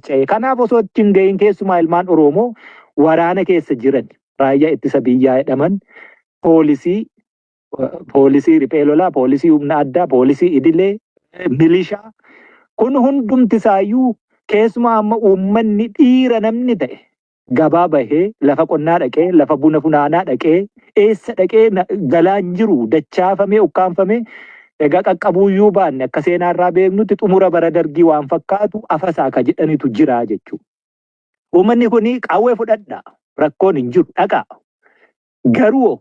harca'e. Kanaaf osoo achi hin gahin keessumaa ilmaan Oromoo waraana keessa jiran raayyaa ittisa biyyaa jedhaman, poolisii, poolisii riphee lolaa, poolisii humna addaa, poolisii idilee, milishaa, kun hundumti isaayyuu keessumaa amma uummanni dhiira namni ta'e gabaa bahee, lafa qonnaa dhaqee, lafa buna funaanaa dhaqee, eessa dhaqee galaan jiru dachaafamee ukkaanfamee, egaa qaqqabuuyyuu baanne akka seenaarraa beeknutti xumura bara Dargii waan fakkaatu afasaa ka jedhanitu jira jechuudha. Uummanni kun qawwee fudhadhaa, rakkoon hin jiru, dhaqaa. Garuu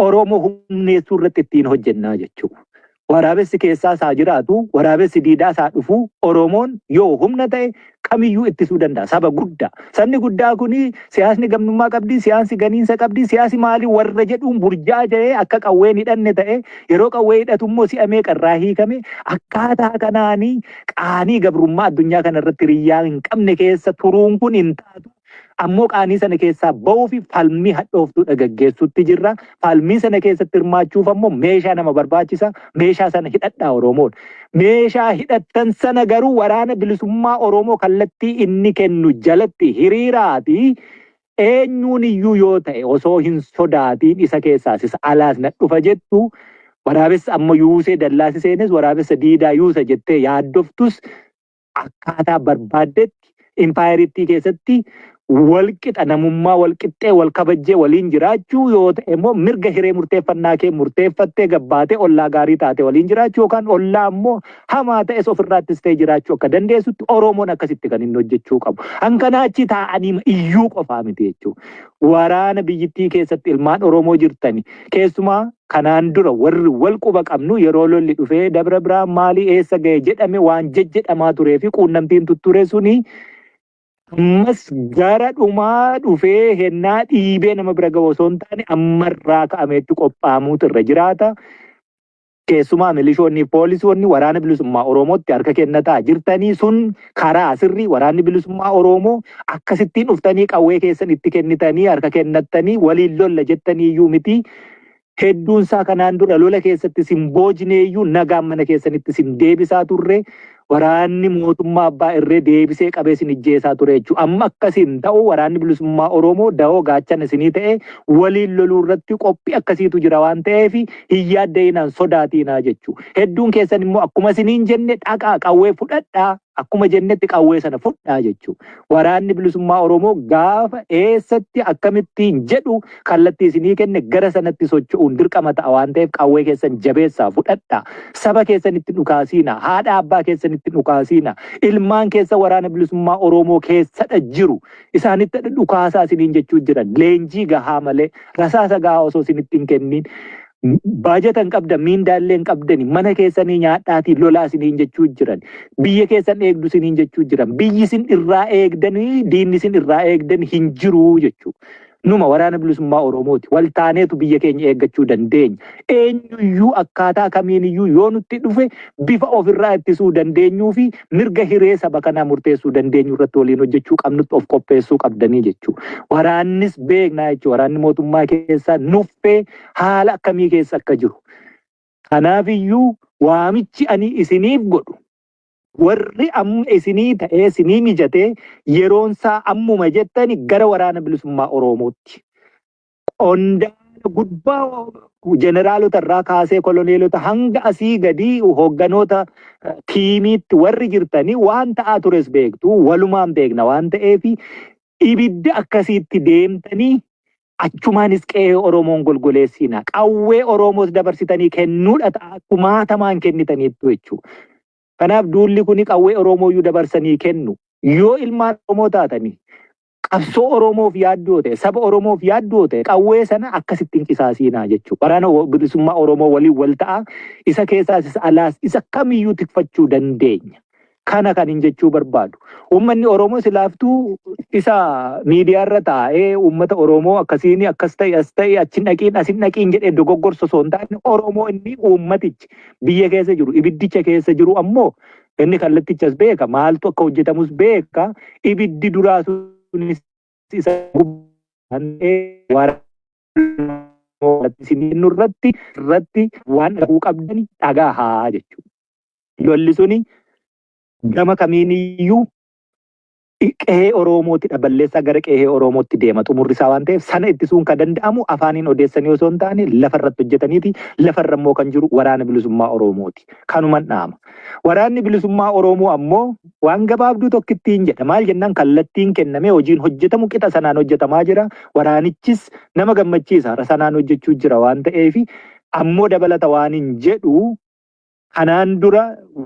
Oromoo humneessuu irratti ittiin hojjennaa jechuudha. Waraabessi keessaa isaa jiraatu, waraabessi diidaa isaa dhufu, Oromoon yoo humna ta'e kamiyyuu ittisuu danda'a. Saba guddaa. Sabni guddaa kun siyaasni gamnummaa qabdi, siyaasni ganiinsa qabdi, siyaasni maalii warra jedhuun burjaa ta'ee akka qawween hidhanne ta'e, yeroo qawwee hidhatu immoo si'a meeqa irraa hiikame, akkaataa kanaanii qaanii gabrummaa addunyaa kana irratti hiriyyaa hin qabne keessa turuun kun hin taatu. Ammoo qaanii sana keessaa ba'uuf falmii hadhooftuudha gaggeessuutti jirra. Falmii sana keessatti hirmaachuuf ammoo meeshaa nama barbaachisa. Meeshaa sana hidhadhaa Oromoon. Meeshaa hidhattan sana garuu Waraana Bilisummaa Oromoo kallattii inni kennu jalatti hiriiraati eenyuun iyyuu yoo ta'e osoo hin sodaatiin, isa keessaas isa alaas na dhufa jettu, waraabessa amma yuusee dallaasi seenes, waraabessa diidaa yuusa jettee yaaddoftus, akkaataa barbaaddetti impaayerittii keessatti walqixa namummaa walqixxee wal kabajjee waliin jiraachuu yoo ta'e immoo mirga hiree murteeffannaa kee murteeffattee gabbaatee ollaa gaarii taate waliin jiraachuu yookaan ollaa immoo hamaa ta'es ofirraattis ta'e jiraachuu akka dandeessutti Oromoon akkasitti kan inni hojjechuu qabu. Hankanaa achi taa'anii iyyuu qofaa miti jechuudha. Waraana biyyittii keessatti ilmaan Oromoo jirtani, keessumaa kanaan dura warri wal quba qabnu, yeroo lolli dhufee Dabra Biraan maalii eessa ga'e jedhame waan jejjedhamaa turee fi quunnamtiin tutture suni ammas gara dhumaa dhufee hennaa dhiibee nama bira ga'u osoo hin taane ammarraa ka'ameetti qophaa'amuutu irra jiraata. Keessumaa milishoonni fi poolisoonni Waraana Bilisummaa Oromootti harka kennataa jirtanii, sun karaa sirrii Waraanni Bilisummaa Oromoo akkasittiin dhuftanii qawwee keessan itti kennitanii harka kennattanii waliin lolla jettanii iyyuu miti. Hedduunsaa kanaan dura lola keessatti isin boojneeyyuu nagaan mana keessanitti isin deebisaa turre, waraanni mootummaa abbaa irree deebisee qabee isin ijjeesaa ture jechuudha. Amma akkasiin ta'u Waraanni Bilisummaa Oromoo dahoo gaachana isinii ta'e waliin loluu irratti qophii akkasiitu jira waan ta'eef hin yaadda'inaan, sodaatiinaa jechuudha. Hedduun keessan immoo akkuma isiniin jenne dhaqaa qawwee fudhadhaa, akkuma jennetti qawwee sana fudhaa jechuudha. Waraanni Bilisummaa Oromoo gaafa eessatti akkamittiin jedhu kallattii isinii kenne gara sanatti socho'uun dirqama ta'a waan ta'eef qawwee keessan jabeessaa fudhadhaa. Saba keessanitti dhukaasiina. Haadha abbaa keessanitti dhukaasiina. Ilmaan keessa Waraana Bilisummaa Oromoo keessadha jiru. Isaanitti dhukaasaa isiniin jechuu jiran. Leenjii gahaa malee rasaasa gahaa osoo isinitti hin kenniin, baajata hin qabdan, miindaallee hin qabdani, mana keessanii nyaadhaatii lolaa isiniin jechuu jiran. Biyya keessan eegdu isiniin jechuu jiran. Biyyi isin irraa eegdanii, diinni isin irraa eegdan hin jiru jechuudha. Numa Waraana Bilisummaa Oromooti. Waltaaneetu biyya keenya eeggachuu dandeenya. Eenyuyyuu akkaataa kamiiniyyuu yoo nutti dhufe bifa ofirraa ittisuu dandeenyuu fi mirga hiree saba kanaa murteessuu dandeenyu irratti waliin hojjechuu qabnutti of qopheessuu qabdanii jechuudha. Waraannis beeknaa jechuudha. Waraanni mootummaa keessaa nuffee haala akkamii keessa akka jiru. Kanaafiyyuu waamichi ani isiniif godhu, warri amma isinii ta'ee isinii mijatee yeroonsaa ammuma jettani gara Waraana Bilisummaa Oromootti. Qondaala gubbaa jeneraalota irraa kaasee koloneelota hanga asii gadii hoogganoota tiimiitti warri jirtanii waan ta'aa tures beektu, walumaan beekna waan ta'eef ibidda akkasiitti deemtanii achumaanis qe'ee Oromoon golgoleessiina. Qawwee Oromoos dabarsitanii kennuudha ta'a, kumaatamaan kennitaniittu jechuudha. Kanaaf duulli kun qawwee Oromooyyuu dabarsanii kennu. Yoo ilmaan Oromoo taatanii, qabsoo Oromoof yaaddoo ta'e, saba Oromoof yaaddoo ta'e, qawwee sana akkasitti hin qisaasiinaa jechuudha. Waraana Bilisummaa Oromoo waliin wal ta'a. Isa keessaas isa alaas isa kamiyyuu tikfachuu dandeenya. Kana kan hin jechuu barbaadu. Uummanni Oromoo silaaftuu isa miidiyaarra taa'ee uummata Oromoo akkasiin akkas ta'e, as ta'e, achi dhaqiin asin dhaqiin jedhee dogoggorsu osoo hin taane, Oromoo inni uummatichi biyya keessa jiru, ibiddicha keessa jiru ammoo inni kallattichas beeka, maaltu akka hojjetamus beeka, ibiddi duraa sunis isa waraana isin irratti waan dhaguu qabdani dhagahaa jechuudha. Lolli suni gama kamiiniyyuu Qe'ee Oromootidha balleessaa gara qe'ee Oromootti deema xumurri isaa waan ta'eef sana ittisuun kan danda'amu afaaniin odeessanii osoo hin taane lafarratti hojjetaniiti lafarra immoo kan jiru waraana bilisummaa Oromooti. Kanuman dhaama. Waraanni bilisummaa Oromoo ammoo waan gabaabduu tokkittiin jedha. Maal jennaan kallattiin kennamee hojiin hojjetamu qixa sanaan hojjetamaa jira. Waraanichis nama gammachiisa har'a sanaan hojjechuu jira waan ta'eef ammoo dabalata waan hin jedhu Kanaan dura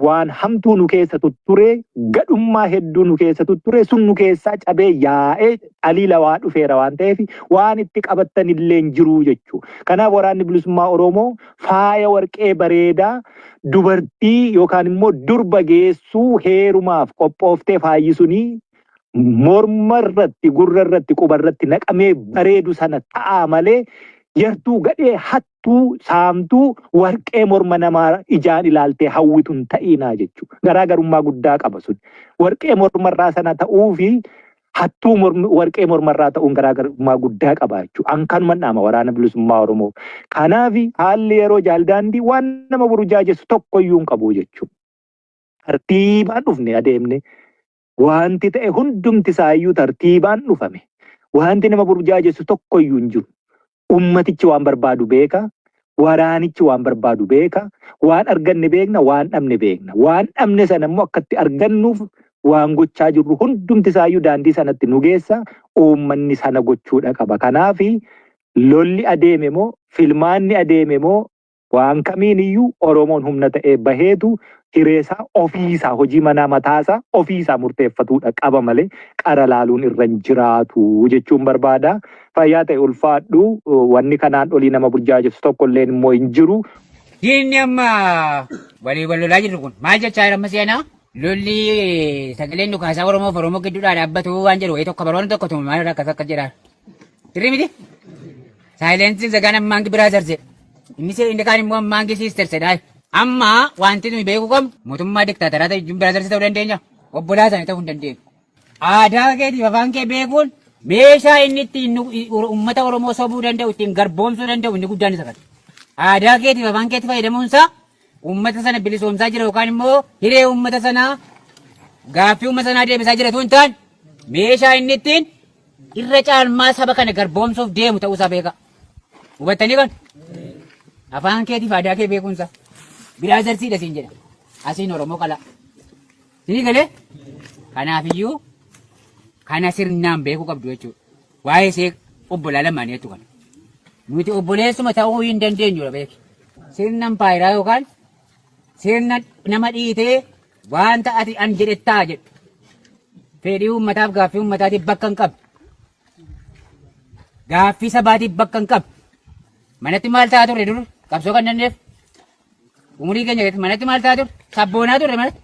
waan hamtuu nu keessa tutture, gadhummaa hedduu nu keessa tutture, sun nu keessaa cabee yaa'ee xaliilawaa dhufeera waan ta'eef waan itti qabattan illee hin jiru jechuu. Kanaaf waraanni bilisummaa Oromoo faaya warqee bareedaa dubartii yookaan immoo durba geessuu heerumaaf qophooftee faayyisunii morma irratti, gurra irratti, quba irratti naqamee bareedu sana ta'aa malee yartuu gadhee hattuu, saamtuu, warqee morma namaa ijaan ilaaltee hawwitu hin ta'iinaa jechuudha. Garaagarummaa guddaa qaba sun. Warqee mormarraa sana ta'uu fi hattuu warqee mormarraa ta'uun garaagarummaa guddaa qaba jechuudha. An kanuman dhaama waraana bilisummaa Oromoo. Kanaaf haalli yeroo jaaldaandii waan nama burjaajessu tokkoyyuu hin qabu jechuudha. Tartiibaan dhufne adeemne wanti ta'e hundumti isaayyuu tartiibaan dhufame. Wanti nama burjaajessu tokkoyyuu hin jiru. Ummatichi waan barbaadu beeka. Waraanichi waan barbaadu beeka. Waan arganne beekna, waan dhabne beekna. Waan dhabne sana immoo akkatti argannuuf waan gochaa jirru hundumti isaayyuu daandii sanatti nu geessa. Uummanni sana gochuudha qaba. Kanaaf lolli adeeme moo filmaanni adeeme moo waan kamiin iyyuu Oromoon humna ta'ee baheetu hireesaa ofiisaa hojii manaa mataasaa ofiisaa murteeffatuudha qaba malee qara laaluun irra hin jiraatu jechuun barbaada. Fayyaa ta'e ulfaadhu wanni kanaan olii nama burjaajessu tokko illeen immoo hin jiru. Diinni amma walii wal lolaa jirru kun maal jechaa jira amma seenaa? Lolli sagaleen dhukaasaa Oromoof Oromoo gidduudhaa dhaabbatu waan jedhu wayii tokko baroonni tokko tuma maal irraa akkas akka jedhaa. Sirrii miti? Saayilensiin zagaan ammaangi brothers jedha. Inni inni kaan immoo ammaangi sisters jedha. Amma wanti nuyi beekuu qabnu mootummaa diktaataraa ta'e jechuun brothers ta'uu dandeenya. Obbolaa isaanii ta'uu hin dandeenyu. Aadaa keetiif afaan kee beekuun meeshaa inni ittiin uummata Oromoo sobuu danda'u ittiin garboomsuu danda'u inni guddaan isa kana. Aadaa keetiif afaan keetti fayyadamuun isaa uummata sana bilisoomsaa jira yookaan immoo hiree uummata sanaa gaaffii uummata sanaa deebisaa jira osoo hin taane meeshaa inni ittiin irra caalmaa saba kana garboomsuuf deemu ta'uusaa beeka. Hubattanii kan? Afaan keetiif aadaa kee beekuunsa. Biraazarsiidha siin jedha. Asiin Oromoo qalaa. Sinii galee? Kanaafiyyuu kana sirnaan beekuu qabdu jechuudha. Waa'ee see obbolaa lamaanii jechuudha kana. Nuti obboleessuma ta'uu hin dandeenyudha beeki. Sirna impaayeraa yookaan sirna nama dhiitee wanta ati an jedhe ta'a jedhu. Fedhii uummataaf gaaffii uummataatiif bakka hin qabdu. Gaaffii sabaatiif bakka hin qabdu. Manatti maal ta'aa turre dur qabsoo kan dandeef umurii keenya keessatti manatti maal ta'aa turre sabboonaa turre manatti.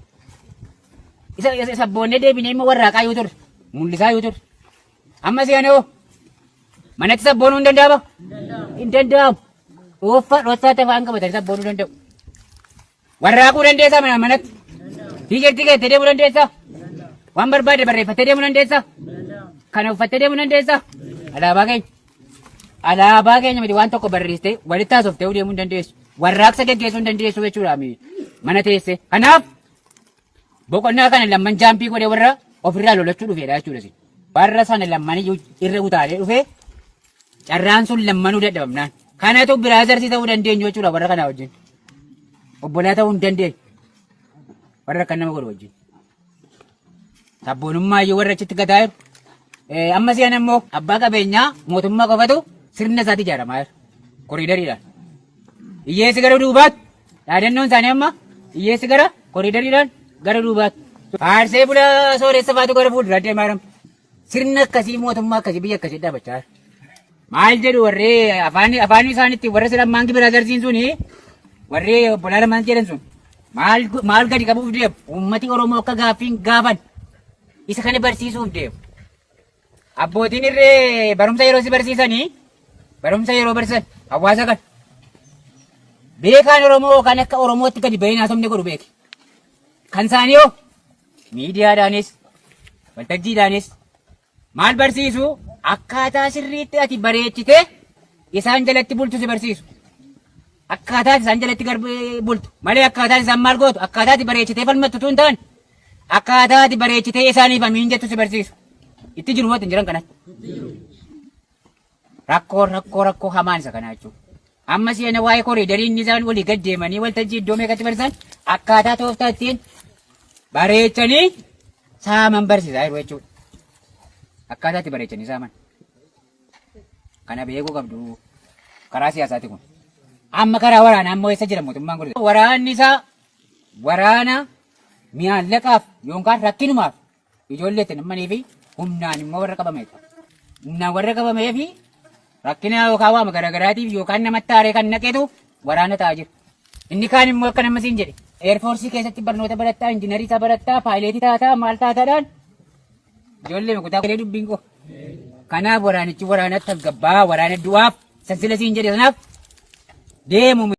Isa sabboonnee deebinee immoo warraaqaa yoo turre mul'isaa yoo turre. Amma si'anoo manatti sabboonuu hin danda'ama? Hin danda'amu. Dhooffaa dhossaatti afaan qabatanii sabboonuu danda'u. Warraaquu dandeessaa manaan manatti? Tiishartii keettee deemuu dandeessaa? Waan barbaadde barreeffattee deemuu dandeessaa? Kana uffattee deemuu dandeessaa? Alaabaa keenya. Alaabaa keenya miti waan tokko barreessitee walitti haasoftee deemuu hin dandeessu. Warraaqsa geggeessuu hin dandeessu jechuudha mana teessee. Kanaaf boqonnaa kana lamman jaampii godhee warra ofirraa lolachuu dhufeedha jechuudha isin. Warra sana lamman iyyuu irra utaalee dhufee carraan sun lammanuu dadhabamnaan. Kanatu biraazarsii ta'uu dandeenyu jechuudha warra kanaa wajjin. Obbolaa ta'uu hin dandeenyu. Warra akkan nama godhu wajjin. Sabboonummaa iyyuu warra achitti gataa jiru. Amma si'an immoo abbaa qabeenyaa mootummaa qofatu sirna isaatti ijaaramaa jira. Koriidariidhaan. Hiyyeessi gara duubaatti. Dhaadannoon isaanii amma hiyyeessi gara koriidariidhaan gara duubaatti. Faarsee bulaa sooressa faatu gara fuulduraatti deemaa jira. Sirna akkasii mootummaa akkasii biyya akkasii dhaabbachaa jira. Maal jedhu warri afaan afaan isaaniitti warra sila maangi biraazarsiin suni warri obbolaa lamaan jedhan sun maal maal gadi qabuuf deemu uummati Oromoo akka gaaffiin gaafan isa kana barsiisuuf deemu. Abbootiin irree barumsa yeroo si barsiisanii barumsa yeroo barsiisan hawaasa kan beekaan Oromoo kan akka Oromootti gadi bahee haasofni godhu beeki. Kan isaanii hoo miidiyaadhaanis waltajjiidhaanis maal barsiisu akkaataa sirriitti ati bareechitee isaan jalatti bultu si barsiisu. Akkaataa isaan jalatti bultu malee akkaataa isaan maal gootu akkaataa ati bareechitee falmattu tun ta'an Akkaataa ati bareechitee isaaniif amiin jettu si barsiisu. Itti jiru moo itti hin jiran kanatti? Rakkoo rakkoo rakkoo hamaan isa kanaa jechuudha. Amma si'ana waa'ee koriidarii inni isaan walii gad deemanii waltajjii iddoo meeqatti barsiisan akkaataa tooftaa ittiin bareechanii saaman barsiisaa jiru jechuudha. Akkaataa itti bareechanii saaman. Kana beekuu qabdu karaa siyaasaati kun. Amma karaa waraanaa immoo eessa jira mootummaan kun? Waraanni isaa waraana mi'aallaqaaf yookaan rakkinumaaf ijoollee itti nammanii fi humnaan immoo warra qabameedha. Humnaan warra qabamee fi rakkina yookaan waama garaagaraatiif yookaan namatti aaree kan naqetu waraana ta'aa jira. Inni kaan immoo akka nama siin jedhe eerfoorsii keessatti barnoota barattaa, injiinarii isaa barattaa, paayileetii taataa, maal taataadhaan ijoollee kutaa galee dubbiin koo. Kanaaf waraanichi waraana tasgabbaa, waraana du'aaf sansila siin jedhe sanaaf deemu.